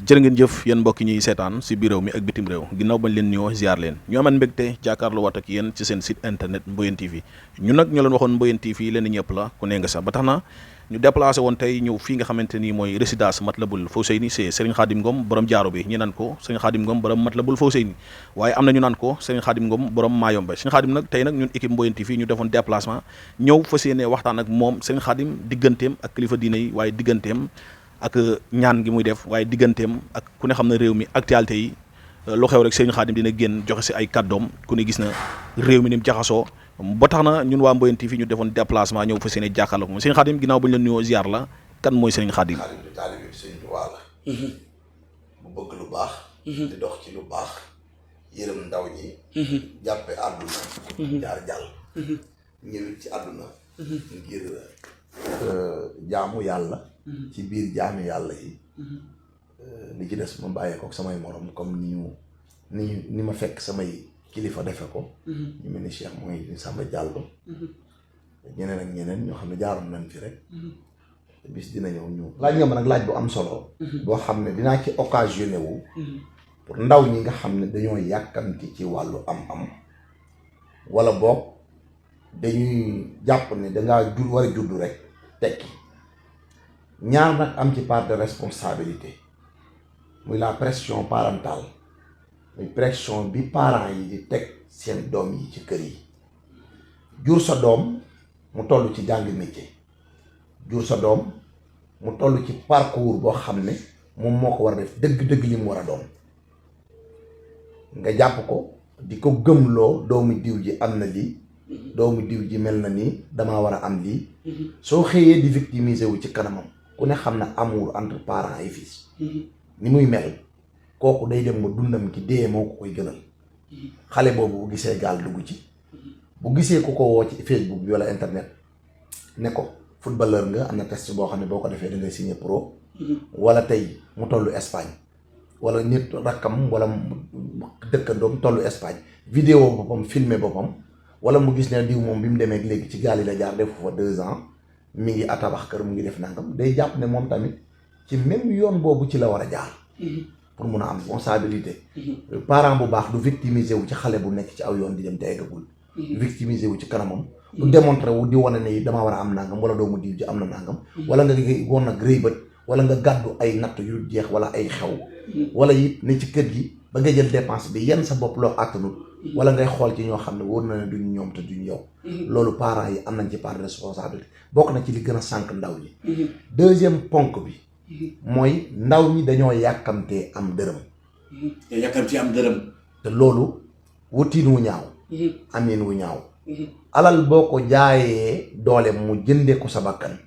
jërë ngeen jëf yéen mbokki ñuy seetaan si biir réew mi ak bitim réew ginnaaw bañ leen nuyoo ziar leen ñu aman mbégte jàkkaarloo waat ak yéen ci seen site internet Mboyeen TV ñu nag ñoo leen waxoon Mboyeen TV leen ñëpp la ku ne nga sax ba tax na ñu déplacé woon tey ñëw fii nga xamante ni mooy résidence Matlaboul Fawzeyni c'est Serigne Khadim Ngom borom jaaro bi ñi naan ko Serigne Khadim Ngom borom Matlaboul Fawzeyni waaye am na ñu naan ko Serigne Khadim Ngom borom Mayombe Serigne Khadim nag tey nag ñun équipe Mboyeen TV ñu defoon déplacement ñëw fas yéene waxtaan ak moom Serigne Khadim digganteem ak kilifa diine yi waaye digganteem ak ñaan gi muy def waaye digganteem ak ku ne xam na réew mi actualité yi lu xew rek Serigne Khadim dina génn joxe si ay kàddoom ku ne gis na réew mi ni mu jaxasoo ba tax na ñun waa Mboyeen TV ñu defoon déplacement ñëw fa seen i jàkkaarloo moom Serigne Khadim ginnaaw ba ñu la nuyoo ziar la kan mooy Serigne Khadim. Khadim di taalibe bi Serigne Touba la. bu bëgg lu baax. di dox ci lu baax. yërëm ndaw ñi. jàppe àdduna. jaar jàll. ñëwit ci àdduna. ngir jaamu yàlla. ci biir jaami yàlla yi. li ci des ma bàyyee ko samay morom comme ni ma fekk samay kilifa defe ko. ñu mel ni Cheikh mooy Samba Diallo. ñeneen ak ñeneen ñoo xam ne jaaroon nañ fi rek. bis dina ñëw ñu laaj nga ma nag laaj bu am solo. boo xam ne dinaa ci occasionné wu. pour ndaw ñi nga xam ne dañoo yàkkamti ci wàllu am-am. wala boog dañuy jàpp ne dangaa war a juddu rek tekki. ñaar nag am ci part de responsabilité muy la pression parentale muy pression bi parents yi di teg seen doom yi ci kër yi jur sa doom mu toll ci jàng métier jur sa doom mu toll ci parcours boo xam ne moom moo ko war a def dëgg-dëgg li mu war a doon nga jàpp ko di ko gëmloo doomu diw ji am na lii doomu diw ji mel na nii damaa war a am lii soo xëyee di victimiser wu ci kanamam ku ne xam na amour entre parents et fils ni muy mel kooku day dem ma dundam ki dee moo ko koy gënal xale boobu bu gisee gaal dugg ci bu gisee ku ko woo ci Facebook bi wala internet ne ko footballeur nga am na test boo xam ne boo ko defee da ngay signé pro wala tey mu tollu Espagne wala nit rakkam wala dëkkandoom tollu Espagne vidéo boppam filmé boppam wala mu gis ne diw moom bi mu demee léegi ci gaal yi la jaar defu fa 2 ans mi ngi atabax kër mu ngi def nangam day jàpp ne moom tamit ci même yoon boobu ci la war a jaar pour mun a am responsabilité parent bu baax du victimiser wu ci xale bu nekk ci aw yoon di dem te eggagul victimiser wu ci kanamam du démontrer wu di wane ne damaa war a am nangam wala doomu diw ji am na nangam wala nga woon nag rëy bët wala nga gàddu ay natt yu jeex wala ay xew wala it ne ci kër gi ba nga jël dépense bi yenn sa bopp loo àttanul wala ngay xool ci ñoo xam ne wóor na ne duñ ñoom te duñ yow loolu parents yi am nañ ci part de responsabilité bokk na ci li gën a sànq ndaw ñi deuxième ponk bi mooy ndaw ñi dañoo yàkkamtee am dërëm yàkkamtee am dërëm te loolu wutiin wu ñaaw amin wu ñaaw alal boo ko jaayee doole mu jëndee ko sa bakkan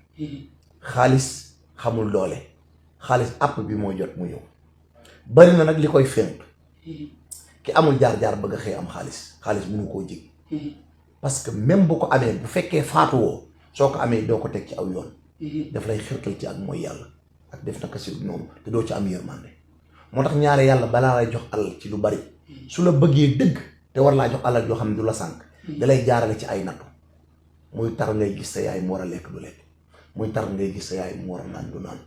xaalis xamul doole xaalis àpp bi moo jot mu ñëw bari na nag li koy fénq ki amul jaar-jaar bëgg a xëy am xaalis mënu koo jig parce que même bu ko amee bu fekkee faatuwoo soo ko amee doo ko teg ci aw yoon daf lay xirtal ci ak mooy yàlla ak def naka si noonu te doo ci am yërmande moo tax ñaare yàlla balaa lay jox alal ci lu bari su la bëggee dëgg te war laa jox alal yoo xam ne du la sànk da lay jaarale ci ay nattu muy tar ngay gis sa yaay mu war a lekk du lekk muy tar ngay gis sa yaay mu war a naan du naan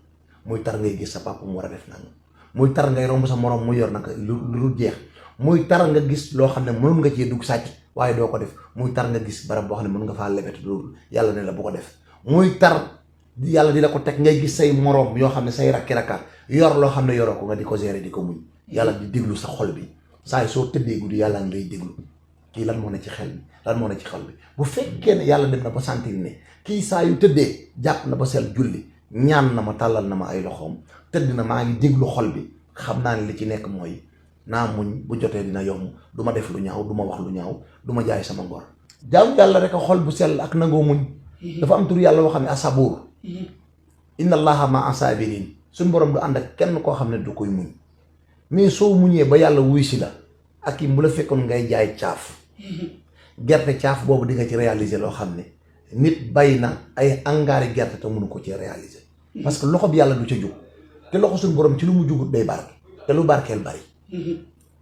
muy tar ngay gis sa papa mu war a def nangam muy tar ngay romb sa morom mu yor naka lu jeex muy tar nga gis loo xam ne mënoon nga cee dugg sàcc waaye doo ko def muy tar nga gis barab boo xam ne mën nga faa lebet doo yàlla ne la bu ko def muy tar yàlla di la ko teg ngay gis say morom yoo xam ne say rakki-rakkaat yor loo xam ne yoroo ko nga di ko gérer di ko muñ yàlla di déglu sa xol bi saa yi soo tëddee guddi yàlla ngay déglu kii lan moo ne ci xel bi lan moo ne ci xol bi bu fekkee ne yàlla dem na ba sentir ne kii saa yu tëddee jàpp na ba sel julli ñaan na ma tàllal na ma ay loxoom tëdd na maa ngi déglu xol bi xam naa ne li ci nekk mooy naa muñ bu jotee dina yomb du ma def lu ñaaw du ma wax lu ñaaw du ma jaay sama ngor jaamu yàlla rek a xol bu sell ak nangoo muñ dafa am tur yàlla boo xam ne asabuur inna allaha ma asabirin suñ borom du ànd ak kenn koo xam ne du koy muñ mais soo muñee ba yàlla wuy si la ak yi mu la fekkoon ngay jaay caaf gerte caaf boobu di nga ci réaliser loo xam ne nit bay na ay angaari gerte te mënu ko ci réaliser parce que loxo bi yàlla du ca jug te loxo suñ borom ci lu mu jugut day barke te lu barkeel bari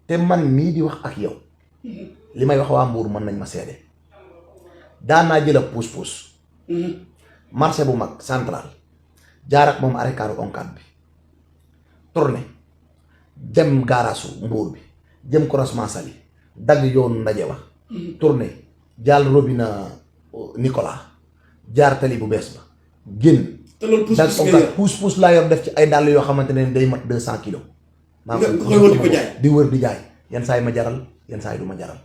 te man mii di wax ak yow li may wax waa Mbuur mën nañ ma seede daan naa jël puus-puus marché bu mag central jaar ak moom arrêt kaaru onkat bi tourné dem gaaraasu Mbour bi jëm croisement Saly dagg yoonu ndaje wa tourné jàll robinet Nicolas jaar tali bu bees ba génn te loolu pousse laa yor def ci ay dàll yoo xamante ne day mat 200 kilos maa koy wër di ko jaay di wër di jaay yenn saa yi ma jaral yenn saa yi du ma jaral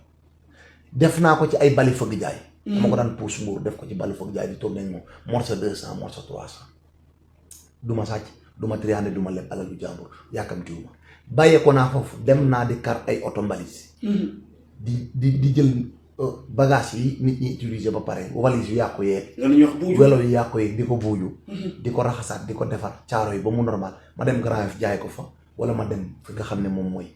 def naa ko ci ay bali fëgg jaay dama ko daan pousse Mbour def ko ci bali fëgg jaay di tourné moom morceau 200 morceau 300 du ma sàcc du ma triandé du ma leb alalu jàmbur yàkkamtiwuma bàyyeekoo naa foofu dem naa di kar ay oto mbalis di jël bagage yi nit ñi utiliser ba pare walis yu yàqu yeeg welo yu yàqu yeeg di ko buuju di ko raxasaat di ko defar caaro yi ba mu normal ma dem Grand Yoff jaay ko fa wala ma dem fi nga xam ne moom mooy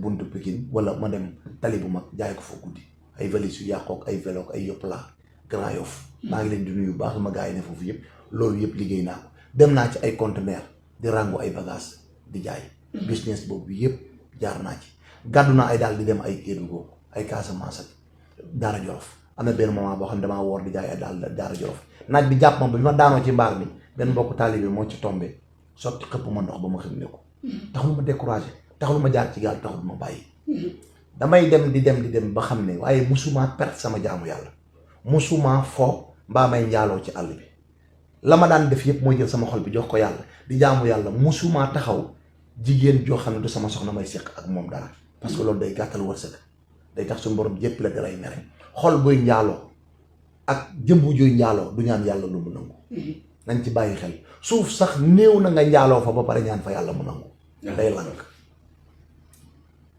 buntu Pikine wala ma dem tali bu mag jaay ko fa guddi ay valise yu yàqu ak ay vélo ak ay yëpp laa Grand Yoff maa ngi leen di nuyu baax ma gars yi ne foofu yëpp loolu yëpp liggéey naa ko dem naa ci ay conteneur di rango ay bagage di jaay business boobu yëpp jaar naa ci gàddu naa ay daal di dem ay Kédougou ay Casamance ak Daara Jolof am na benn moment boo xam ne damaa woor di jaay ay daal Daara Jolof naaj bi jàpp ma ba bi ma daanoo ci mbaar mi benn mbokk taalibe moo ci tombé sotti xëpp ma ndox ba ma xam ne ko taxul ma découragé taxul ma jaar ci gaal taxul ma bàyyi damay dem di dem ba xam ne waaye musuma perte sama jaamu yàlla musuma fo mbaa may njaaloo ci àll bi la ma daan def yëpp mooy jël sama xol bi jox ko yàlla di jaamu yàlla musuma taxaw jigéen joo xam ne du sama soxna may séq ak moom dara parce que loolu day gàttal wërsëg day tax suñu borom jëpp la dalay mere xol buy njaaloo ak jëmbu juy njaaloo du ñaan yàlla lu mu nangu nañ ci bàyyi xel suuf sax néew na nga njaaloo fa ba pare ñaan fa yàlla mu nangu day lank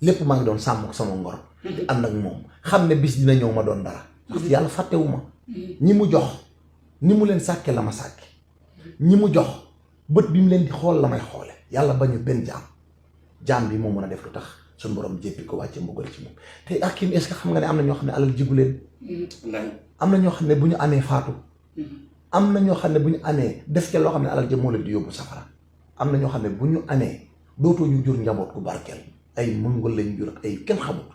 lépp maa ngi doon sàmm sama ngor di ànd ak moom xam ne bis dina ñëw ma doon dara parce que yàlla fàttewu ma ñi mu jox ni mu leen sàkke la ma sàkke ñi mu jox bët bi mu leen di xool la may xoole yàlla bañu benn jaam bi moo mën a def lu tax suñu borom jéppi ko wàcce mbugal ci moom te ak est-ce que xam nga ne am na ñoo xam ne alal jigu leen am na ñoo xam ne bu ñu amee faatu am na ñoo xam ne bu ñu amee def ca loo xam ne alal ja moo leen di yóbbu safara am na ñoo xam ne bu ñu amee dootoo ñu jur njaboot ku barkeel ay mëngol lañu jur ak ay kenn xamut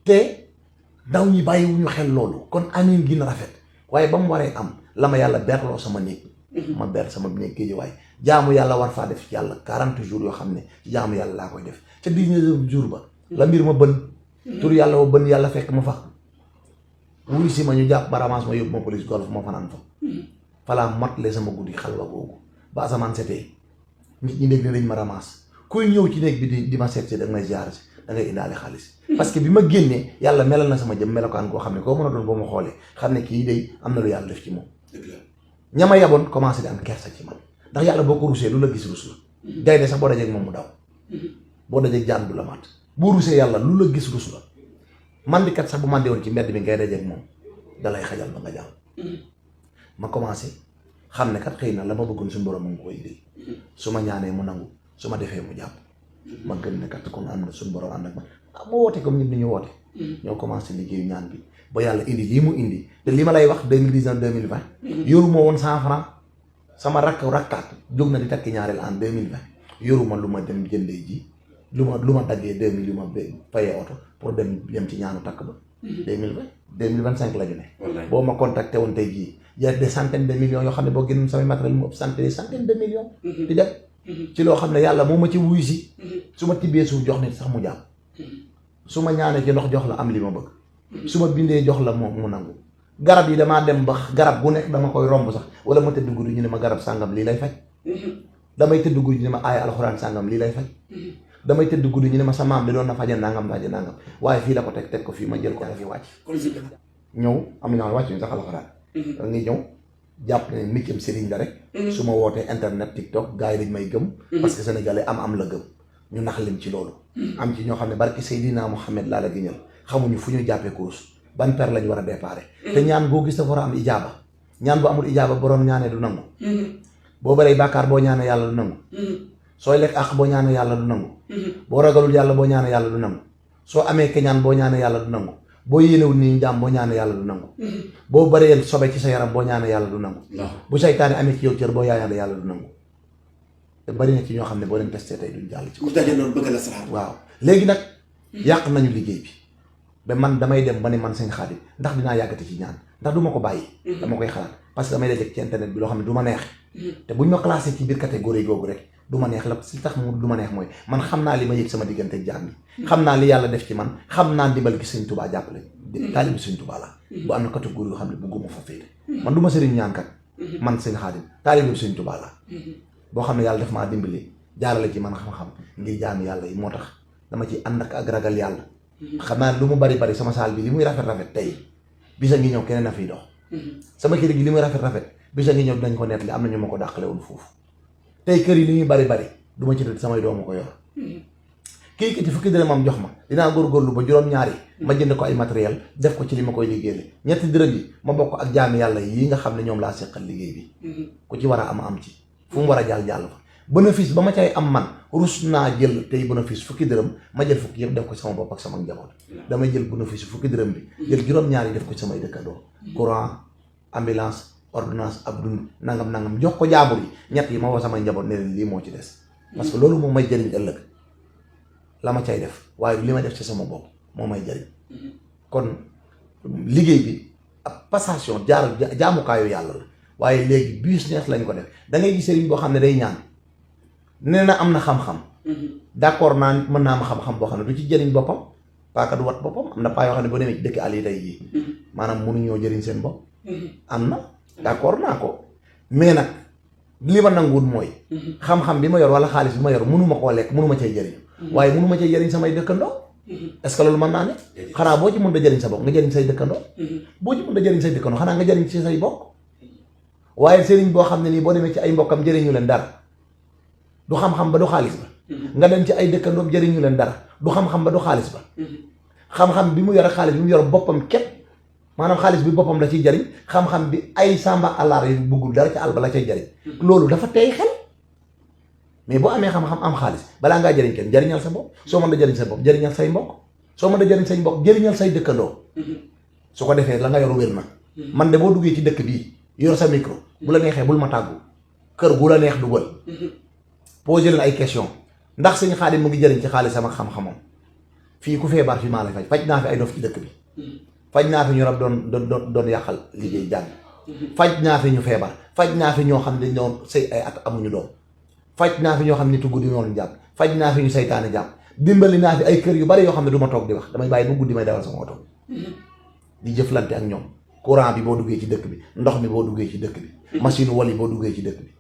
te ndaw ñi bàyyiwuñu xel loolu kon amin gi na rafet waaye ba mu waree am la ma yàlla berloo sama néeg ma ber sama néeg géej waaye jaamu yàlla war faa def yàlla 40 jours yoo xam ne ci jaamu yàlla laa koy def ca 19 jours ba la mbir ma bën tur yàlla wa bën yàlla fekk ma fa wuy si ma ñu jàpp ba ramas ma yóbbu ma police golf ma fanaan fa falaa matale sama guddi xalwa googu ba asamaan setee nit ñi nekk ne dañ ma ramas kuy ñëw ci néeg bi di ma seet si da nga may ziar si da ngay indaale xaalis parce que bi ma génnee yàlla melal na sama jëm melokaan koo xam ne koo mën a doon boo ma xoolee xam ne kii day am na lu yàlla def ci moom ña ma yaboon commencé di am kersa ci man ndax yàlla boo ko rusee lu la gis rus la gaynde sax boo dajeeg moom mu daw boo dajeeg jaan du la mat boo rusee yàlla lu la gis rus la mandikat sax bu mandi woon ci mbedd bi ngay dajeeg moom dalay xajal ba nga jàll ma commencé xam ne kat xëy na la ma bëggoon suñu borom mu ngi koy indil su ma ñaanee mu nangu su ma defee mu jàpp ma gën ne kat kon am na suñu borom ànd ak ma moo woote comme ñun ni ñu woote ñoo commencé liggéeyu ñaan bi ba yàlla indi lii mu indi te li ma lay wax 2019 2020 yoru ma woon 100 francs sama rakkaat jóg na di takki ñaareel en 2020 yoru ma lu ma dem jëndee ji lu ma daggee 2000 yu ma fayee oto pour dem ci ñaanu takk ba 2025 la ñu ne boo ma contacté woon tey jii y a des centaines de millions yoo xam ne boo génnoon samay matériel mu ëpp centaines de millions di dem ci loo xam ne yàlla moo ma ci wuyu si su ma tibbee suuf jox nit sax mu jàpp su ma ñaanee ci ndox jox la am li ma bëgg su ma bindee jox la moom mu nangu garab yi damaa dem ba garab bu nekk dama koy romb sax wala ma tëdd guddi ñu ne ma garab sàngam lii lay faj damay tëdd guddi ñu ne ma aaya alxuraan sàngam lii lay faj damay tëdd guddi ñu ne ma sa maam bi doon na faje nangam waaye fii la ko teg ko fii ma jël ko fi wàcc ñëw am na ñoo xam ne wàcc ñu sax alxuraan da ngay ñëw jàpp ne métier sëriñ la rek su ma wootee internet TikTok gars yi dañ may gëm parce que sénégalais am la gëm ñu nax leen ci loolu am ci ñoo xam ne barki Seydina Mohamed laa la giñal xamuñu fu ñu jàppee course ban per lañ war a déparé te ñaan boo gis dafa war a am ijaaba ñaan bu amul ijaaba boroom ñaanee du nangu boo baree bàkkaar boo ñaanee yàlla du nangu sooy lekk àq boo ñaanee yàlla du nangu boo ragalul yàlla boo ñaanee yàlla du nangu soo amee keñaan boo ñaanee yàlla du nangu boo yéenewul nii jaam boo ñaanee yàlla du nangu boo baree sobe ci sa yaram boo ñaanee yàlla du nangu bu saytaane amee ci yow cër boo ñaanee yàlla du nangu te bari na ci ñoo xam ne boo leen testé tey duñ jàll ci ku daje noonu bëgg la saxaar waaw léegi nag yàq nañu liggéey bi ba man damay dem ba ne man seen Xaadim ndax dinaa yàggati ci ñaan ndax du ma ko bàyyi dama koy xalaat parce que damay dajeeg ci internet bi loo xam ne du ma neex te buñ ma classé ci biir catégorie googu rek du ma neex la si tax mu du ma neex mooy man xam naa li ma yëg sama diggante ak jaam yi xam naa li yàlla def ci man xam naa ndimbal gi Sëñ Tuubaa jàppale taalibe bi Sëñ Tuubaa la bu am na catégorie yoo xam ne bugguma fa féete man du ma sëriñ ñaankat man Sëñ Xaadim taalibe bi Sëñ Tuubaa la boo xam ne yàlla def maa dimbali jaarale ci man xam-xam ngir jaami yàlla yi moo tax dama ci ànd ak ragal yàlla xam naa lu mu bari sama saal bi li muy rafet tey bisa ngi ñëw keneen a fiy dox sama kër gi li muy rafet bisa ngi ñëw dinañ ko nettali am na ñu ma ko dàqale woon foofu tey kër yi li muy bari du ma ci tëdd samay doomu ko yor kii kiti fukki dërëm am jox ma dinaa góorgóorlu ba juróom-ñaari ma jënd ko ay matériel def ko ci li ma koy liggéeyal ñetti dërëm yi ma bokk ak jaami yàlla yi nga xam ne ñoom laa seqal liggéey bi ku ci war a am ci fu mu war a jàll fa bénéfice ba ma cay am man rus naa jël tey bénéfice fukki dërëm ma jël fukki yëpp def ko sama bopp ak sama njaboot damay jël bénéfice fukki dërëm bi jël juróom-ñaari def ko ci samay dëkkandoo courant ambulance ordonnance ab dund nangam jox ko jaabur yi ñett yi ma woo samay njaboot ne leen lii moo ci des parce que loolu moom may jëriñ ëllëg la ma cay def waaye li ma def ci sama bopp moo may jëriñ kon liggéey bi ab passation jaamukaayu yàlla la waaye léegi business lañ ko def da ngay gis sëriñ boo xam ne day ñaan nee na am na xam-xam d'accord naa mën naa am xam-xam boo xam ne du ci jëriñ boppam paaka du wat boppam am na paa yoo xam ne boo demee ci dëkk àll yi tey jii maanaam mënuñoo jëriñ seen bopp am na d'accord naa ko mais nag li ma nanguwul mooy xam-xam bi ma yor wala xaalis bi ma yor mënuma koo lekk mënuma cay jëriñ waaye mënuma cay jëriñ samay dëkkandoo est-ce que loolu mën naa ne xanaa boo ci mën da jëriñ sa bopp nga jëriñ say dëkkandoo boo ci mën da jëriñ say dëkkandoo xanaa nga jëriñ ci say bokk waaye sëriñ boo xam ne nii boo demee ci ay mbokkam jëriñu leen dara du xam-xam ba du xaalis ba nga dem ci ay dëkkandoom jëriñu leen dara du xam-xam ba du xaalis ba xam-xam bi mu yor ak xaalis bi mu yor boppam képp maanaam xaalis bi boppam la ciy jëriñ xam-xam bi ay sàmba àllar yi buggul dara ci àll ba la cay jëriñ loolu dafa tey xel mais boo amee xam-xam am xaalis balaa ngaa jëriñ kenn jëriñal sa bopp soo mën da jëriñ sa bopp jëriñal say mbokk soo mën da jëriñ say mbokk jëriñal say dëkkandoo su ko defee la nga yor wér na man de boo duggee ci dëkk bii yor sa micro bu la neexee bul ma tàggu kër gu la neex dugal posé leen ay question ndax Sëñ Xaadim mu ngi jëriñ ci xaalisam ak xam-xamam fii ku feebar fi maa lay faj naa fi ay dof ci dëkk bi faj naa fi ñu rab doon yàqal liggéey jàng faj naa fi ñu feebar faj naa fi ñoo xam ne dañ doon sëy ay at amuñu doom faj naa fi ñoo xam ne nitu guddi noonu jàpp faj naa fi ñu saytaane jàpp dimbali naa fi ay kër yu bari yoo xam ne du ma toog di wax damay bàyyi bu guddi may dawal sama oto di jëflante ak ñoom courant bi boo duggee ci dëkk bi ndox mi boo duggee ci dëkk bi machine wol yi boo duggee ci dëkk bi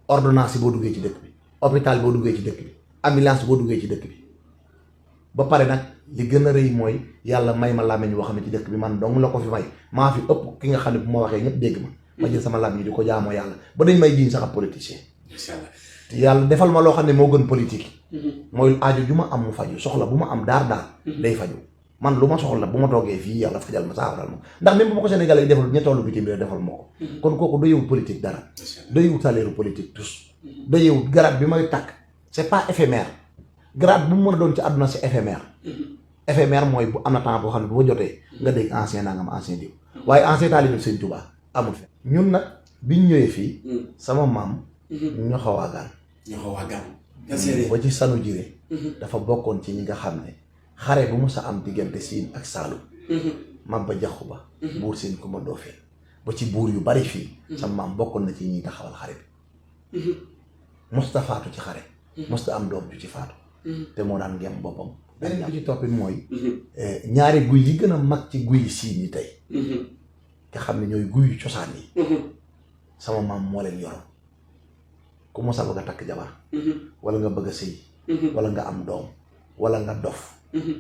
ordonnance yi boo duggee ci dëkk bi hôpital boo duggee ci dëkk bi ambulance boo duggee ci dëkk bi ba pare nag li gën a rëy mooy yàlla may ma làmmiñ boo xam ne ci dëkk bi man dong la ko fi may maa fi ëpp ki nga xam ne bu ma waxee ñëpp dégg ma jël sama làmmiñ di ko jaamoo yàlla ba dañ may jiiñ sax ab politicien te yàlla defal ma loo xam ne moo gën politique mooy aajo ju ma am mu faju soxla bu ma am daar day faju man lu ma soxla bu ma toogee fii yàlla fajal ma saafaral ma ndax même bu ma ko Sénégal yi defal ña tollu bitim réew defal moo ko kon kooku doyewut politique dara doyewut salaire politique tous doyewut garab bi may takk c'est pas éphémère grade bu mu mën a doon ci àdduna c'est éphémère éphémère mooy bu am na temps boo xam ne bu fa jotee nga dégg ancien nangam ancien diw waaye ancien taalibe Sëñ Tuubaa amul fe ñun nag biñ ñëwee fii sama maam ñoxo waagaan ba ci sanu jire dafa bokkoon ci ñi nga xam ne xare bu mos a am diggante Siin ak Saalum Maba Jaxu Ba buur Siin Kumba Ndoofeen ba ci buur yu bari fii sama maam bokkoon na ci ñuy taxawal xare bi mosta faatu ci xare mosta am doom ju ci faatu te moo daan ngem boppam beneen bi ci toppit mooy ñaari guy yi gën a mag ci guy Siin yi tey nga xam ne ñooy guy cosaan yi sama maam moo leen yoroon ku mos a bëgg a takk jabar wala nga bëgg a sëy wala nga am doom wala nga dof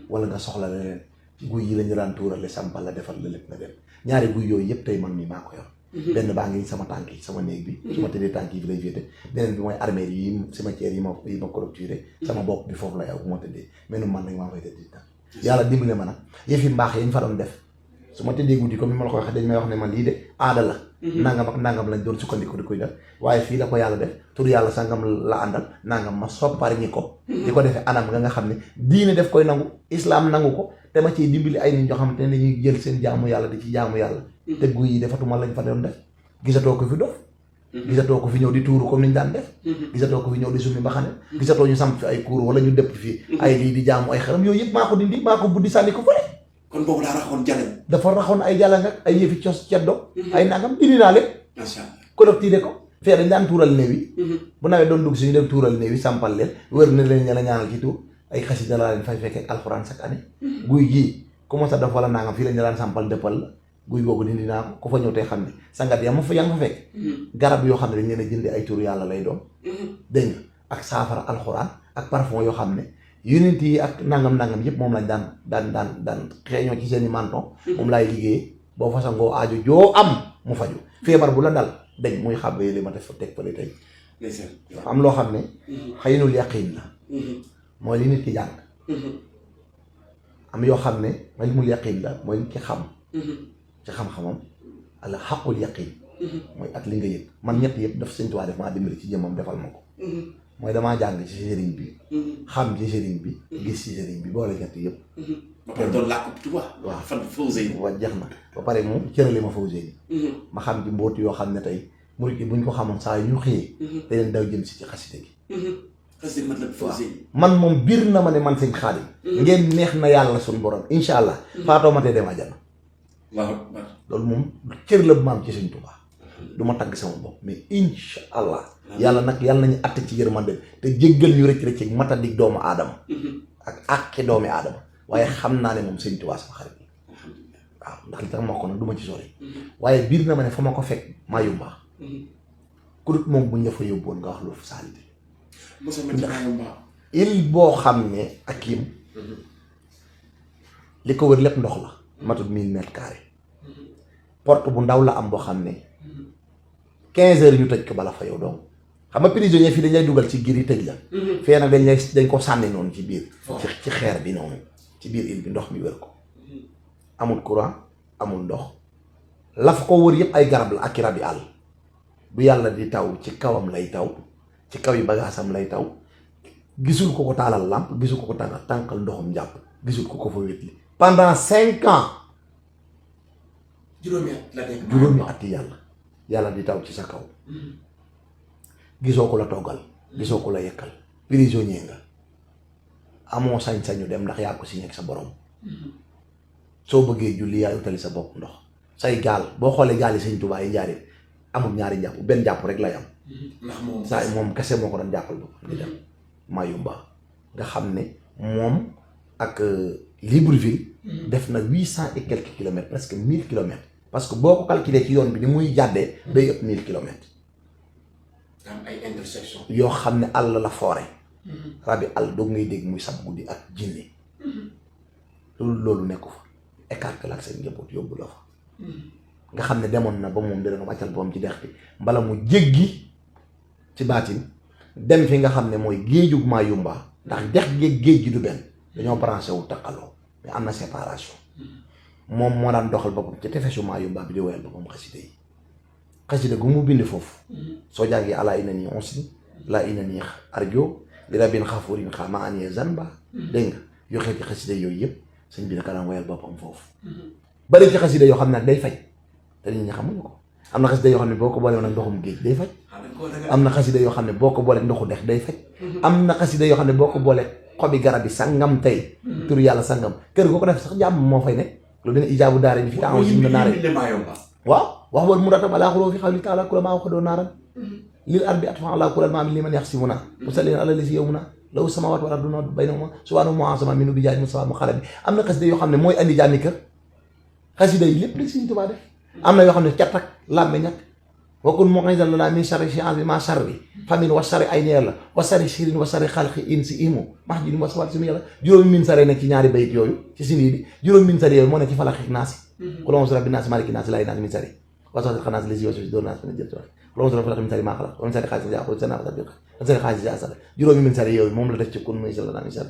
wala nga soxla leneen ci guy yi lañu daan tuurale sampal la defal la lépp nga dem ñaari guy yooyu yëpp tey man mii maa ko yor benn baa ngi sama tànk yi sama néeg bi su ma tëddee tànk yi fi lay féete beneen bi mooy armée yi cimetière yi ma clôturé sama bopp bi foofu la yow bu ma tëddee menu man nag maa fay tëdd tam yàlla dimbale ma nag yëfi mbaax yañ fa doon def su ma tëddee guddi comme ni ma la ko waxee dañ may wax ne man lii de aada la nangam ak nangam lañ doon sukkandiku di koy def waaye fii la ko yàlla def tur yàlla sangam la àndal nangam ma soppari ñi ko di ko defee anam nga xam ne diine def koy nangu islam nangu ko te ma ciy dimbali ay nit ñoo xamante ne dañuy jël seen jaamu yàlla di ci jaamu yàlla te guy yi defatuma lañ fa doon def gisatoo ko fi dof gisatoo ko fi ñëw di tuuru comme niñ daan def gisatoo ko fi ñëw di summi mbaxane gisatoo ñu samp fi ay kuur wala ñu dëpp fii ay lii di jaamu ay xaram yooyu yëpp maa ko dindi maa ko buddi sànni ko fële kon boobu daa raxoon jaleñ dafa raxoon ay jàllang ak ay yëfi cos ceddo ay nangam dindi naa lépp macha allah collecté ko fee dañ daan tuural néew yi bu nawet doon dugg si ñu dem tuural néew yi sampal leen wër na leen ña la ñaanal ci tuur ay xasida la leen fay fekkee alxuraan chaque année guy gii comment ça def wala nangam fii lañ daan sampal dëppal la guy googu dindi naa ko ku fa ñëw tey xam ne sangat yaa nga fa fekk garab yoo xam ne dañ leen a jëndi ay tur yàlla lay doon dégg nga ak saafara alxuraan ak parfum yoo xam ne unit yi ak nangam yëpp moom lañ daan xeeñoo ci seen i menton moom laay liggéey boo fa sangoo aajo joo am mu faju feebar bu la dal dañ muy xàbbee li ma def fa teg fële tey am loo xam ne xëynul yaqiin la mooy li nit ki jàng am yoo xam ne ilmul yaqiin la mooy nit ki xam ci xam-xamam ala xaqul yaqiin mooy ak li nga yëg man ñett yëpp daf Sëñ Tuubaa def maa dimbali ci jëmmam defal ma ko mooy damaa jàng ci sëriñ bi xam ci sëriñ bi gis ci sëriñ bi boole ñett yëpp ba pare doon làkk Tuubaa waaw fan Fawzeyni waaw jeex na ba pare mu cërale ma Fawzeyni ma xam ci mbóot yoo xam ne tey murit yi buñ ko xamoon saa yu ñu xëyee te leen daw jëm si ci xasida gi xasida mat la Fawzeyni man moom biir na ma ne man sëñ Xaadim ngeen neex na yàlla suñu borom incha allah faatoo ma tee dem àjjana loolu moom cër la bu ma am ci Sëñ Tuubaa du ma tagg sama bopp mais incha allah yàlla nag yàlla nañu àtte ci yërmande te jéggal ñu rëcc ak matadik doomu aadama ak àqi doomi aadama waaye xam naa ne moom Sëñ Tuubaa sama xarit waaw ndax li tax ma ko nag du ma ci sori waaye biir na ma ne fa ma ko fekk maa yumba ku dut moom buñ la fa yóbboon nga wax lu fa saalite il boo xam ne ak yim li ko wër lépp ndox la matul 1000 mètres carrés porte bu ndaw la am boo xam ne 15 heures ñu tëj ko bala fa yow donc xam nga prisonnier fii dañ lay dugal ci giir yi tëj la fee nag dañ ko sànni noonu ci biir ci xeer bi noonu ci biir île bi ndox mi wër ko amul courant amul ndox la fa ko wër yëpp ay garab la ak i rabi àll bu yàlla di taw ci kawam lay taw ci kaw yi bagaasam lay taw gisul ko taalal làmp gisul ko tànkal ndoxum njàpp gisul ko fa wétli pendant 5 ans juróomi at yàlla di taw ci sa kaw gisoo ko la toggal gisoo ko la yekkal prisonnier nga amoo sañ-sañu dem ndax yaa ko signé ak sa borom soo bëggee julli yaay utali sa bopp ndox say gaal boo xoolee gaal yi Sëñ Tuubaa yi njaari amul ñaari njàpp benn jàpp rek lay am ndax moom saa moom kese moo ko doon jàppal bopp di dem Mayumba nga xam ne moom ak Libreville def na 800 et quelques kilomètres presque 1000 kilomètres parce que boo ko calculé ci yoon bi ni muy jàddee day ëpp 1000 kilomètres am ay intersection yoo xam ne àll la foore rabi àll doog ngay dégg muy sab guddi ak jinne loolu nekku fa écarté la ak seen njaboot yóbbu la fa nga xam ne demoon na ba moom dina ko wàccal boom ci dex bi bala mu jéggi ci baatin dem fi nga xam ne mooy géejug Mayumba ndax dex géej gi du benn dañoo branché wu taqaloo mais am na séparation moom moo daan doxal boppam ci tefesu Mayumba bi di woyal boppam xasida gu mu bind foofu soo jàngee ala ina nii onsi la ina nii arjo li rabin xafurin xama anie zanba dégg nga yoo xeeti xasida yooyu yëpp sëñ bi naka daan woyal boppam foofu bari ci xasida yoo xam ne nag day faj te nit ñi xamuñu ko am na xasida yoo xam ne boo ko boolee nag ndoxum géej day faj am na xasida yoo xam ne boo ko boolee ndoxu dex day faj am na xasida yoo xam ne boo ko boolee xobi garab yi sangam tey tur yàlla sangam kër goo ko def sax jàmm moo fay ne loolu dina ijaabu daare bi fi taxaw si naare waaw wax wal mu ratam alaa xuloo fi xawli taala kula maa waxadoo naaran lil arbi atfa ala kulal maa mi li man yax si mu naa musallin ala lisi yow mu naa law samawaat wal ardu baynahuma subhaanahu wa ta'ala minu bi jaay mu sama mu xala bi am na xasida yoo xam ne mooy andi jàmmi kër xasida yi lépp li Sëñ Tuubaa def am na yoo xam ne cat ak làmbe ñàkk wakun mu'izan lana min sharri shi'abi ma sharri famin wa sharri ay neer la wa sharri shirin wa sharri xalqi insi imu max ji wa sawat si mu yàlla juróomi min sare nekk ci ñaari bayit yooyu ci sindi bi juróomi min sare yooyu moo nekk ci falaxi naasi xulon sura bi naasi maliki naasi laay naasi min sare wasat xanaas lisi wasi doon naas na jël xulon sura falaxi min sare maa xalaq wa min sare xaalis ja ko sana wa min sare xaalis ja asala juróomi min sare yooyu moom la def ci kun muy sala min sare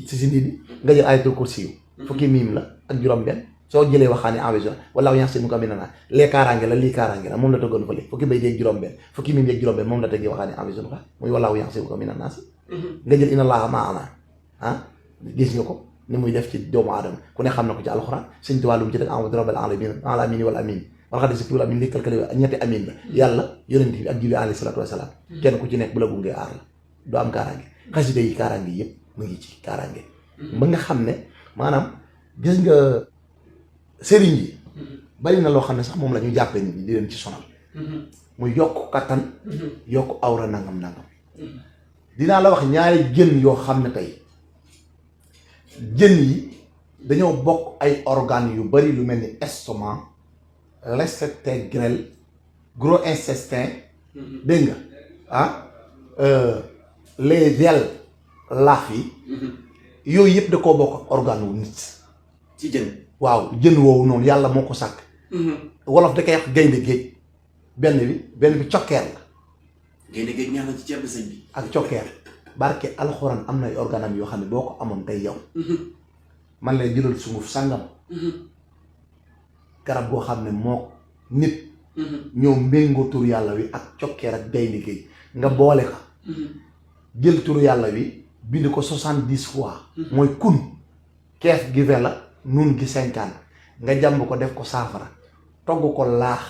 ci sindi bi nga jël ayatul kursi fukki miim la ak juróom benn soo jëlee waxaani envision wala ñax si mu ko mi nana lee kaaraange la lii kaaraange la moom la tëggoon fële fukki bay yeeg juróom-benn fukki miim yeeg juróom-benn moom la tëggee waxaani envision ka muy walaaw ñax si mu ko mi nana si nga jël inna allaha maana gis nga ko ni muy def ci doomu aadama ku ne xam na ko ci alxuraan Sëñ Tuubaa lu mu ci teg amadu rabbil alamin wal amin wala xam ne si tuul amin li kalkale ñetti amin la yàlla yonent bi ak julli alayhi salaatu wasalaam kenn ku ci nekk bu la gungee aar la du am kaaraange xasida yi kaaraange yëpp mu ngi ci kaaraange ba nga xam ne maanaam gis nga sëriñ yi bari na loo xam ne sax moom la ñu jàppee nit ñi di leen ci sonal mu yokk kattan yokk awra nangam dinaa la wax ñaari jën yoo xam ne tey jën yi dañoo bokk ay organes yu bari lu mel ni estomac l'intestin grêle gros intestin dégg nga les ailes laaf yi yooyu yëpp da koo bokk ak organe wu nit ci jën waaw jën woowu noonu yàlla moo ko sàkk wolof da koy wax gaynde géej benn bi cokkeer la gaynde géej ñaan na ci ceeb sëñ bi ak cokkeer barke alxuraan am na ay organam yoo xam ne boo ko amoon tey yow man lay jëlal sunguf sàngam garab goo xam ne moo nit ñoo méngoo tur yàlla wi ak cokkeer ak gaynde géej nga boole ko jël tur yàlla wi bind ko 70 fois mooy kun keef gi 20 la nun gi 50 nga jàmb ko def ko saafara togg ko laax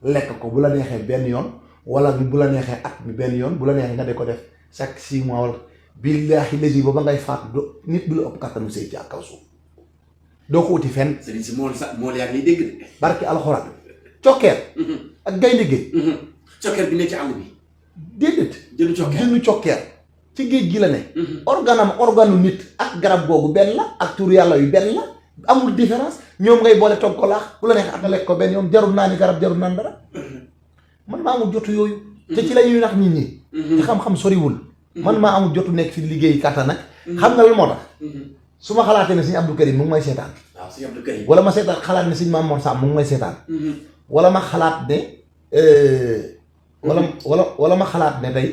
lekk ko bu la neexee benn yoon wala bu la neexee at mi benn yoon bu la neexee nga de ko def chaque 6 mois wala billaahi léegi ba ngay faatu nit du la ëpp kattanu sëy ci ak kaw suuf doo ko uti fenn. sëriñ si mool yaa ngi lay dégg de. barki alxuraan cokkeer ak gaynde géej. cokkeer bi ne ci àll bi. déedéet. jënu cokkeer ci géej gi la ne. organu nit ak garab googu benn la ak tur yàlla yu benn la amul différence ñoom ngay boole togg ko laax bu la neexee ak lekk ko benn yoon jarul naa ni garab jarul naan dara man maa amul jotu yooyu. te ci la ñuy nax nit ñi. te xam-xam soriwul. man maa amul jotu nekk fi liggéey kàttan nag. xam nga lan moo tax. su ma xalaatee ne sëñ Abdou Karim mu ngi may seetaan. waaw sëñ Abdou Karim. wala ma seetaan xalaat ne sëñ Mamour Sam mu ngi may seetaan. wala ma xalaat ne. wala ma xalaat ne tey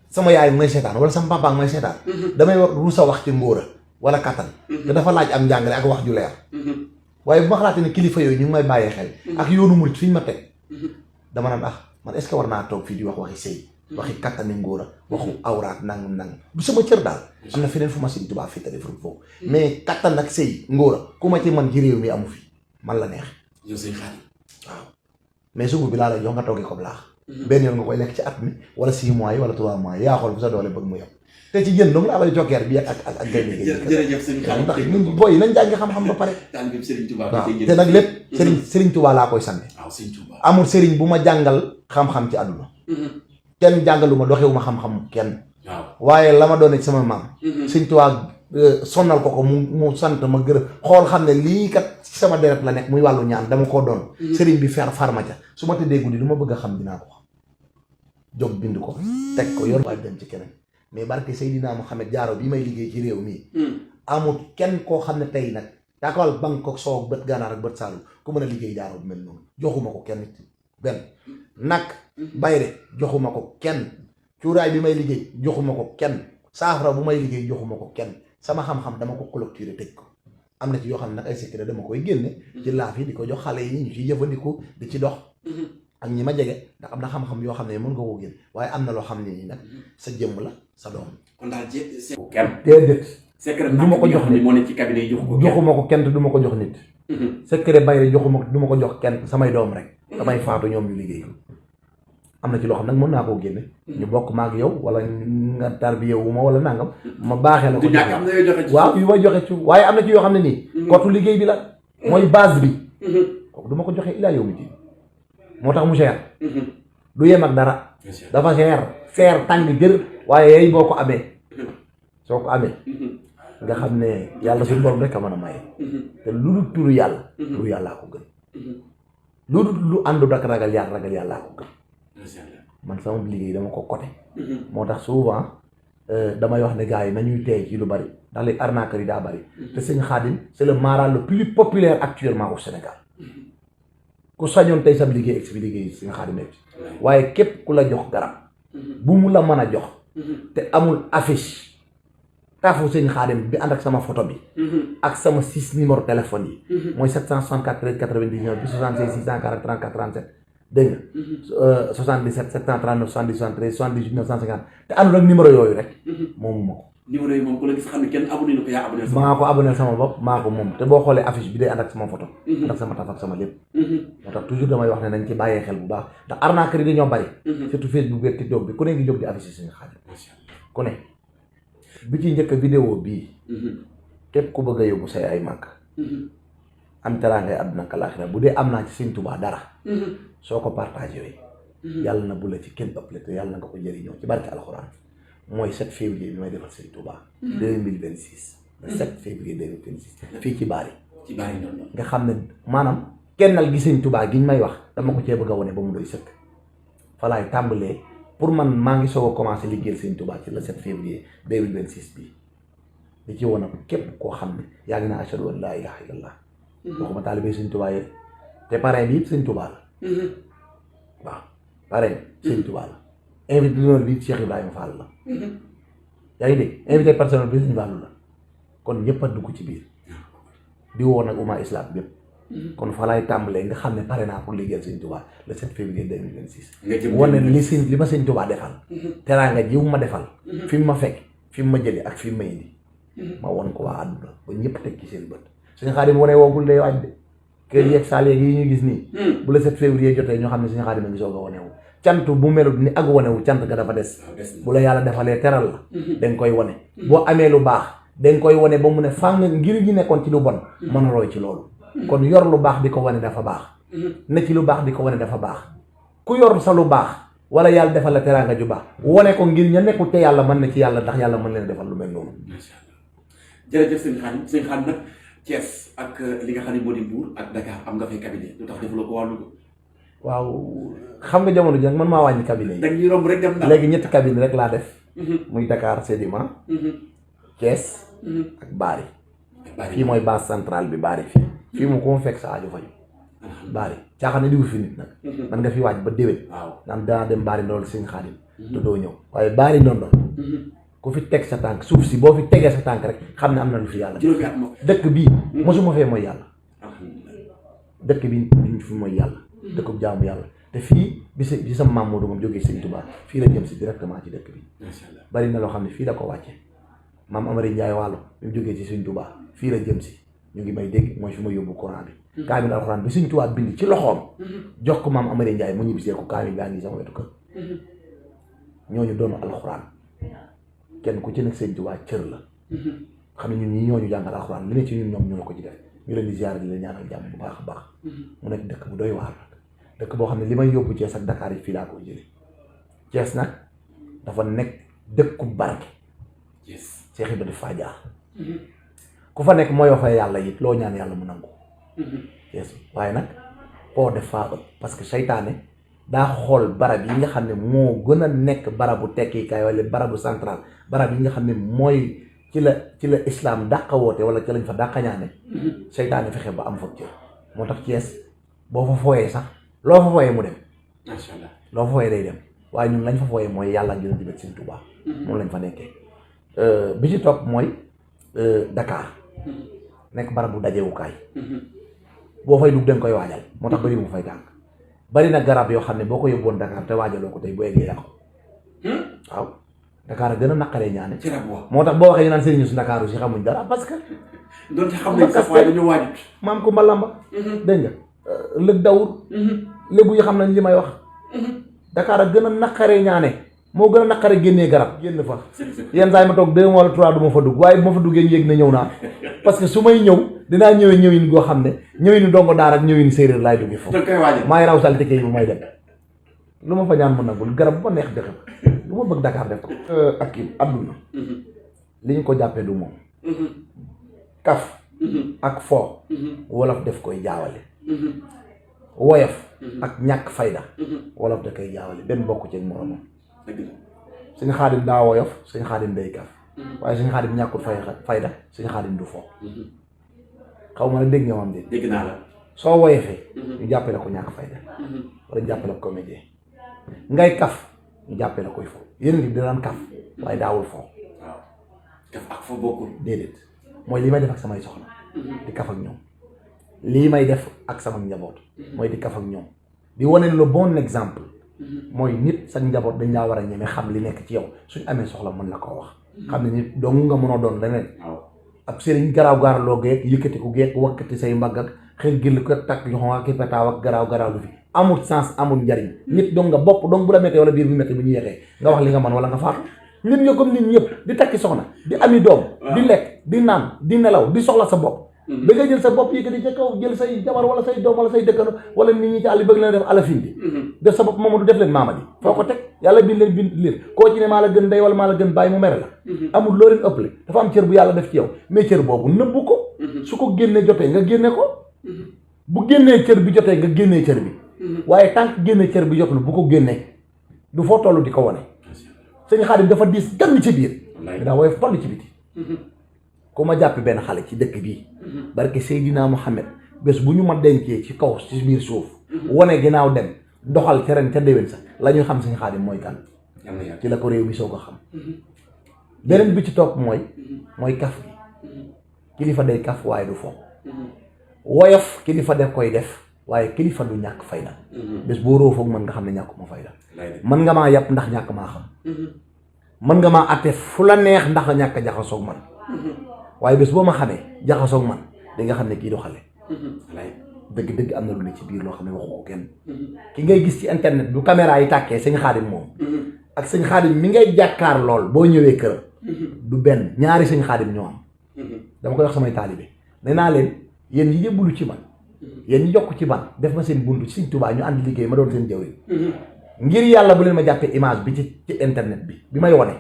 sama yaay mu may seetaan wala sama papa may seetaan. damay war ruusa wax ci ngóora wala kattan. te dafa laaj am njàngale ak wax ju leer. waaye bu ma xalaatee ne kilifa yooyu ñu ngi may bàyyee xel. ak yoonu murit fi ñu ma teg. dama naan man est-ce que war naa toog fii di wax waxi sëy waxi kattani ngóora waxu awraat nangam du sama cër daal am na feneen fu ma Sëriñ Tuubaa fi tali foofu mais kattan ak sëy ngóora ku ma ci man ci réew mi amu fi man la neex yow sëñ Xaadim waaw mais sugu bi laa lay jox nga toggee ko laax benn yoon nga koy lekk ci at mi wala 6 mois yi wala 3 mois yi yaa xool bu sa doole bëgg mu yem te ci jën dong laa bari cokkeer bi ak gaynde gi jërëjëf sëñ Xaadim ndax ñun booy nañ jàngi xam-xam ba pare waaw te nag lépp Sëriñ Tuubaa laa koy sànni amul sëriñ bu ma jàngal xam-xam ci àdduna kenn jàngaluma doxewuma xam-xam kenn waaye la ma doone ci sama maam Sëriñ Tuubaa sonnal ko mu sant ma gërëm xool xam ne lii kat ci sama deret la nekk muy wàllu ñaan dama koo doon sëriñ bi farma ca su ma tëddee guddi lu ma bëgg a xam dinaa ko xam jóg bind ko teg ko yor waaj dem ci keneen mais barke Seydina Muhammad Jaaro bi may liggéey ci réew mii amul kenn koo xam ne tey nag yaakaar Bangkok soo bët gànnaar ak bët saalum ku mën a liggéey Jaaro bu mel noonu joxuma ko kenn benn nag bayre joxuma ko kenn cuuraay bi may liggéey joxuma ko kenn saafara bu may liggéey joxuma ko kenn sama xam-xam dama ko clôturer tëj ko am na ci yoo xam ne nag ay secret dama koy génne ci laaf yi di ko jox xale yi ñu ciy jëfandiku di ci dox ak ñi ma jege ndax am na xam-xam yoo xam ne mën nga koo génn waaye am na loo xam ne nii nag sa jëmm la sa doom kon daal kenn déedéet secret du ma ko jox nit moo ne ci cabinet yi joxuma ko kenn te du ma ko jox nit secret bayre joxuma ko du ma ko jox kenn samay doom rek damay faatu ñoom ñu liggéey ko am na ci loo xam nag mën naa koo génne ñu bokk maag yow wala nga tarbiye wu ma wala nangam ma baaxee la ko waaw yu may joxe ci waaye am na ci yoo xam ne nii kottu liggéey bi la mooy base bi kooku du ma ko joxe ilaa yow mi ji moo tax mu cher du yem ak dara dafa cher tàng jër waaye yey boo ko amee soo ko amee nga xam ne yàlla suñu borom rek a mën a maye te lu dul turu yàllaa ko gën lu dul lu àndul ak ragal yàllaa ko gën man sama liggéey dama ko côté moo tax souvent damay wax ne gars yi nañuy teey ci lu bari ndax léegi arnaqueur yi daa bari te sëñ Xaadim c'est le marabout le plus populaire actuellement au Sénégal ku sañoon tey sab liggéey ex bi liggéey sëñ Xaadim nekk waaye képp ku la jox garab bu mu la mën a jox te amul affiche taafu sëñ Xaadim bi ànd ak sama photo bi ak sama 6 numéro téléphone yi mooy 764 13 99 bi 76 640 34 37 dégg nga 77 739 70 73 78 950 te àndul ak numéro yooyu rek moomu ma ko. numéro yi moom ku la gis xam ne kenn abonné na ko yaa abonné sama. maa ko abonné sama bopp maa ko moom te boo xoolee affiche bi day ànd ak sama photo. ànd ak sama taf ak sama lépp. moo tax toujours damay wax ne nañ ci bàyyee xel bu baax ndax arnaqueur yi dañoo bari. surtout Facebook bi TikTok bi ku ne ngi jóg di affiché suñu Xaadim ku ne bi ci njëkk vidéo bii képp ku bëgg a yóbbu say ay màkk am teraangay àdduna ak alaaxira bu dee am naa ci sëñ Tuubaa dara soo ko partagé wee yàlla na bu la ci kenn ëppale te yàlla na nga ko jëriñoo ci barke alxuraan mooy 7 février bi may defal sëñ Tuubaa 2026 le 7 février 2026 fii ci Bari nga xam ne maanaam kennal gi sëñ Tuubaa giñ may wax dama ko cee bëgg a wane ba mu doy sëkk fa laay tàmbalee pour man maa ngi soog a commencé liggéeyal sëñ Tuubaa ci le 7 février 2026 bi di ci woon ak képp koo xam ne yaa ngi naa ashhadu an laa ilaaha illallah waxuma taalibe sëñ Tuubaa yi te parrain bi it sëñ Tuubaa la waaw parrain sëñ Tuubaa la invité d'honneur bi Cheikh Ibrahima Fall la yaa ngi dégg invité personnel bi sëñ Fallu la kon ñëpp a dugg ci biir di woo nag umma islam bépp kon fa laay tàmbalee nga xam ne pare naa pour liggéeyal sëñ Tuubaa le 7 février 2026 wane li ma sëñ Tuubaa defal teraanga ji ma defal fi mu ma fekk fi mu ma jëlee ak fi mu ma indi ma won ko waa àdduna ba ñëpp teg ci seen bët suñu Xaadim wane woogul day waaj de kër yeeg saal yeeg yi ñu gis nii bu le 7 février jotee ñoo xam ne suñu Xaadim a ngi soog a wanewu cant bu melut ni ak wanewu cant ga dafa des bu la yàlla defalee teral la danga koy wane boo amee lu baax danga koy wane ba mu ne fàng ngir ñi nekkoon ci lu bon mën a roy ci loolu kon yor lu baax di ko wane dafa baax ne ci lu baax di ko wane dafa baax ku yor sa lu baax wala yàlla defal la teraanga ju baax wane ko ngir ña nekkul te yàlla mën na ci yàlla ndax yàlla mën leen defal lu mel noonu. macha allah jërëjëf sëñ Xaadim nag Thiès ak li nga xam ne moo di Mbour ak Dakar am nga fay cabinet lu tax defaloo ko wàllu ko. waaw xam nga jamono ji nag man maa wàññi cabinet yi. da ñuy romb rek dem na léegi 3 cabinet rek laa def. muy Dakar Sédiment. Thiès. ak Bari. fii mooy base centrale bi Bari fii mu ko fekk sa aajo faju Bari caaxaan ne digu fi nit nag man nga fi waaj ba déwén naan danaa dem Bari ndool sëñ Xaadim te doo ñëw waaye Bari ndool ku fi teg sa tànk suuf si boo fi tegee sa tànk rek xam ne am na lu fi yàlla dëkk bii mosuma fee mooy yàlla dëkk bi duñ fi mooy yàlla dëkkub jaamu yàlla te fii bi sa maam Moodu moom jógee sëñ Tuubaa fii la jëm si directement ci dëkk bi bari na loo xam ne fii la ko wàcce maam Amari Njaay Waalo bi mu jógee ci sëñ Tuubaa fii la jëm si ñu ngi may dégg mooy fi ma yóbbu Coran bi kaamil alxuraan bi sëñ Tuubaa bind ci loxoom jox ko maam Amari Njaay mu ñibbisee ko kaamil baa ngi sama wetu kër ñooñu doonu alxuraan kenn ku ci nekk sëñ Tuubaa cër la xam ne ñun ñii ñooñu jàngal alxuraan li ne ci ñun ñoom ñoo ko ci def ñu leen di ziyaare di leen ñaanal jàmm bu baax a baax mu nekk dëkk bu doy waar dëkk boo xam ne li may yóbbu Thiès ak Dakar yi fii laa koy jëlee Thiès nag dafa nekk dëkku barke Cheikh Ibra dafa jaar ku fa nekk mooyoo fa yàlla it loo ñaan yàlla mu nangu Thiès waaye nag poo def faa ëpp parce que seytaane daa xool barab yi nga xam ne moo gën a nekk barabu tekkikaay wala barabu central barab yi nga xam ne mooy ci la islam dàqa woote wala ci lañ fa dàqa ñaane seytaane fexe ba am fa cër moo tax Thiès boo fa fooyee sax loo fa fooyee mu dem macha allah loo fa fooyee day dem waaye ñun lañ fa fooyee mooy yàlla ak Yonent bi Sëñ Tuubaa moom lañ fa nekkee bi ci topp mooy Dakar nekk barabu dajewukaay boo fay dugg danga koy waajal moo tax bëri mu fay tànk bari na garab yoo xam ne boo ko yóbboon Dakar te waajaloo ko tey bu eggee yàqu waaw Dakar a gën a naqaree ñaane moo tax boo waxee ñu naan sëriñu si Dakar si xamuñ dara parce que doon xam nañ sax waaye dañu waajut maam ko mbalamba dégg nga lëg dawur lébu yi xam nañ li may wax Dakar a gën a naqaree ñaane moo gën a naqaree génnee garab génn fa yenn saa yi ma toog 2 wala 3 du ma fa dugg waaye bu ma fa duggee ñu yëg na ñëw naa parce que su may ñëw dinaa ñëwin goo xam ne ñëwinu dongo daara ak ñëwinu séeréer laay duggee foofu maa ngi raw salte kay bu may dem lu ma fa ñaan mën nagul garab bu ma neex joxe lu ma bëgg Dakar def ko ak kii adduna li ñu ko jàppee du moom kaf ak fo wolof def koy jaawale woyof ak ñàkk fayda wolof da koy jaawale benn bokk ci moromam Sëñ Xaadim daa woyof Sëñ Xaadim day kaf waaye Sëñ Xaadim ñàkkul fayda Sëñ Xaadim du fo xaw ma ne dégg nga moom de dégg naa la soo woyefee ñu jàppee la ko ñàkk fayda wala ñu jàppee la ko comédien ngay kaf ñu jàppee la koy fo Yonent bi daan kaf waaye daawul fo waaw kaf ak fo bokkul déedéet mooy li may def ak samay soxna di kaf ak ñoom lii may def ak sama njaboot mooy di kaf ak ñoom di wane le bon exemple mooy nit sa njaboot dañ laa war a ñeme xam li nekk ci yow suñ amee soxla mën la koo wax xam ne nit dong nga mënoo doon leneen ab sëriñ garaaw gaaraloo geeg yëkkati ko geeg wakkati say mbagg ak xel gil ko takk yoxon ak petaaw ak garaaw lu fi amul sens amul njariñ nit dong nga bopp dong bu la méttee wala biir bu méttee bu ñu yeexee nga wax li nga mën wala nga faatu nit nga comme nit ñëpp di takki soxna di ami doom di lekk di naan di nelaw di soxla sa bopp da nga jël sa bopp yëkkati ca kaw jël say jabar wala say doom wala say dëkkano wala nit ñi ci àll bëgg leen def alafin bi def sa bopp Mamadou def leen Mamadi foo ko teg yàlla bind leen koo ci ne maa la gën ndey wala maa la gën bàyyi mu mere la amul loo leen ëppale dafa am cër bu yàlla def ci yow mais cër boobu nëbbu ko su ko génnee jotee nga génne ko bu génnee cër bi jotee nga génnee cër bi waaye tant que génnee cër bi jotul bu ko génnee du foo toll di ko wane sëñ Xaadim dafa diis gann ci biir daa woyof toll ci biti ku ma jàpp benn xale ci dëkk bii barke Seydina Muhammad bés bu ñu ma dencee ci kaw ci biir suuf wane ginnaaw dem doxal ca ren ca déwén sax la ñuy xam sëñ Xaadim mooy kan ci la ko réew mi soo ko xam beneen bi ci topp mooy kaf gi kilifa day kaf waaye du fo woyof kilifa def koy def waaye kilifa du ñàkk fayda bés boo róofoog mën nga xam ne ñàkk ma fayda mën nga maa yàpp ndax ñàkk maa xam mën nga maa atte fu la neex ndax ñàkk jaxasoog man waaye bés boo ma xamee jaxasoog man di nga xam ne kii du xale dëgg-dëgg am na lu ne ci biir loo xam ne waxu ko kenn ki ngay gis ci internet bu caméra yi tàkkee sëñ Xaadim moom ak sëñ Xaadim mi ngay jàkkaar lool boo ñëwee kër du benn ñaari sëñ Xaadim ñoo am dama koy wax samay taalibe nee naa leen yéen ñi jébbalu ci man yéen ñi jokk ci man def ma seen buntu ci sëñ Tuubaa ñu ànd liggéey ma doon seen jawriñ ngir yàlla bu leen ma jàppee image bi ci internet bi may wone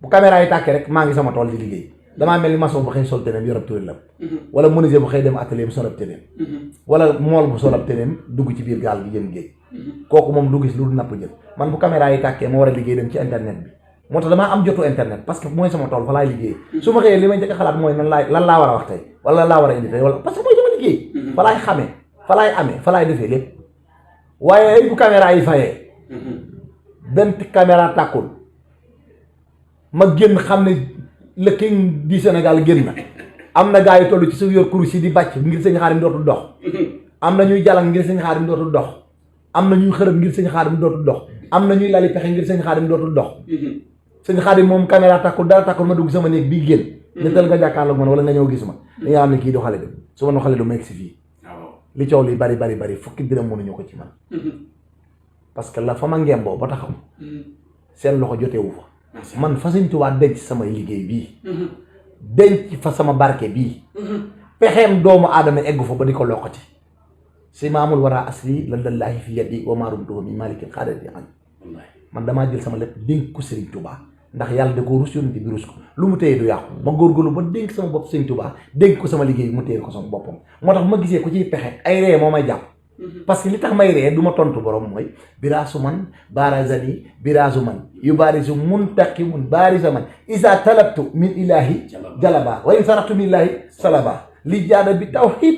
bu caméra yi tàkkee rek maa ngi sama tool di liggéey damaa mel ni maçon bu xëy sol teneem yorab turélam wala menuisier bu xëy dem atelier bi solab teneem wala mool bu solab teneem dugg ci biir gaal gi jëm géej kooku moom du gis lu napp jël man bu caméra yi tàkkee ma war a liggéey dem ci internet bi moo tax damaa am jotu internet parce que mooy sama tool fa laay liggéey su ma xëyee li may njëkk a xalaat mooy lan laa war a wax tey wala lan laa war a indi tey wala parce que mooy sama liggéey fa laay xamee fa laay amee fa laay defee lépp waaye ay bu caméra yi fayee benn caméra tàkkul ma génn xam ne le king du Sénégal génn na am na gaa yu toll ci su yor kurus yi di bàcc ngir sëñ Xaadim dootul dox am na ñuy jalan ngir sëñ Xaadim dootul dox am na ñuy xërëm ngir sëñ Xaadim dootul dox am na ñuy lali pexe ngir sëñ Xaadim dootul dox sëñ Xaadim moom caméra tàkkul dara tàkkul ma dugg sama néeg bii génn ñettal nga jàkkaarloog man wala nga ñëw gis ma li nga xam ne kii du xale dem su ma no xale du ma egg si fii li coow li bari fukki dërëm mënuñu ko ci man parce que la fa ma ngemboo ba taxaw seen loxo jotewu fa man fa sëñ Tuubaa denc samay liggéey bii denc fa sama barke bii pexeem doomu aadama eggu fa ba di ko loqati si maamul war a asli la lallaahi fi yaddi wa maarum tuba mi malikin xaadati an man damaa jël sama lépp dénk ko Sëriñ Tuubaa ndax yàlla da ko rus yónni bi rus ko lu mu téye du yàqu ma góorgóorlu ba dénk sama bopp Sëriñ Tuubaa dénk ko sama liggéey mu téye ko sama boppam moo tax bu ma gisee ku ciy pexe ay ree moo may jàpp parce que li tax may ree du ma tontu borom mooy biraasu man barazali biraasu man yu baarisu muntaqimun baarisa man isa talabtu min ilahi jalaba wa in saraftu min ilahi salaba li jaada bi tawhid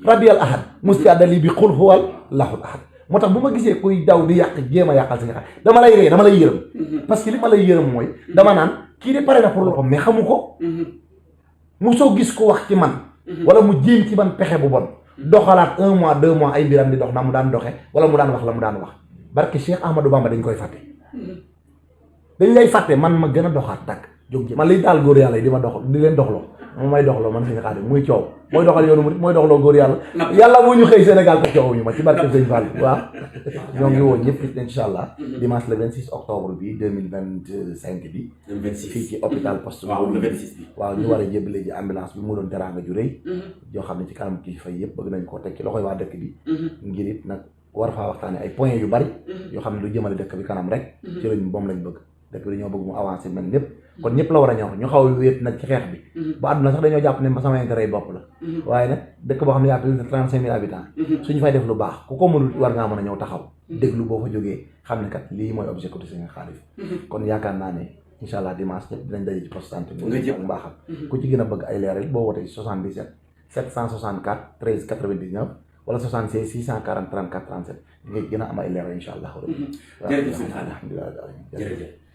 rabiyal ahad mustiadali bi xul huwal lahul ahad moo tax bu ma gisee kuy daw di yàq jéem a yàqal si nga xam dama lay ree dama lay yërëm parce que li ma lay yërëm mooy dama naan kii de pare na pour loxo mais xamu ko mu soo gis ko wax ci man wala mu jéem ci man pexe bu bon doxalaat 1 mois 2 mois ay mbiram di dox na mu daan doxe wala mu daan wax la mu daan wax barke Cheikh Ahmadou Bamba dañ koy fàtte dañ lay fàtte man ma gën a doxaat tàkk jóg ji man liy daal góor yàlla yi di ma dox di leen doxloo moom may doxloo man Sëñ Xaadim muy coow mooy doxal yoonu murit mooy doxloo góor yàlla yàlla moo ñu xëy Sénégal te coow ñu ma ci barke Sëñ Fall waaw ñoo ngi woo ñëpp incha allah dimanche le 26 octobre bi 2025 bi fii ci hôpital poste waaw ñu war a jébbale ji ambulance bi mu doon teraanga ju rëy yoo xam ne ci kanam kii fay yëpp bëgg nañ koo teg ci loxoy waa dëkk bi ngir it nag war faa waxtaane ay points yu bari yoo xam ne du jëmale dëkk bi kanam rek ci lañ moom lañ bëgg dëkk bi dañoo bëgg mu avancé mel ñëpp kon ñëpp la war a ñor ñu xaw a wéet nag ci xeex bi ba àdduna sax dañoo jàpp ne ba sama intérêt yi bopp la waaye nag dëkk boo xam ne yaa plus de 35 000 habitants suñu fay def lu baax ku ko mënul war ngaa mën a ñëw taxaw déglu boo fa jógee xam ne kat lii mooy objectif de Sëñ Xaadim kon yaakaar naa ne incha allah dimanche ñëpp dinañ daje ci poste santé ak mbaaxam ku ci gën a bëgg ay leeral boo wootee 77 764 13 99 wala 76 640 34 37 di nga gën a am ay leeral incha allah jërëjëf alhamdulilah jërëjëf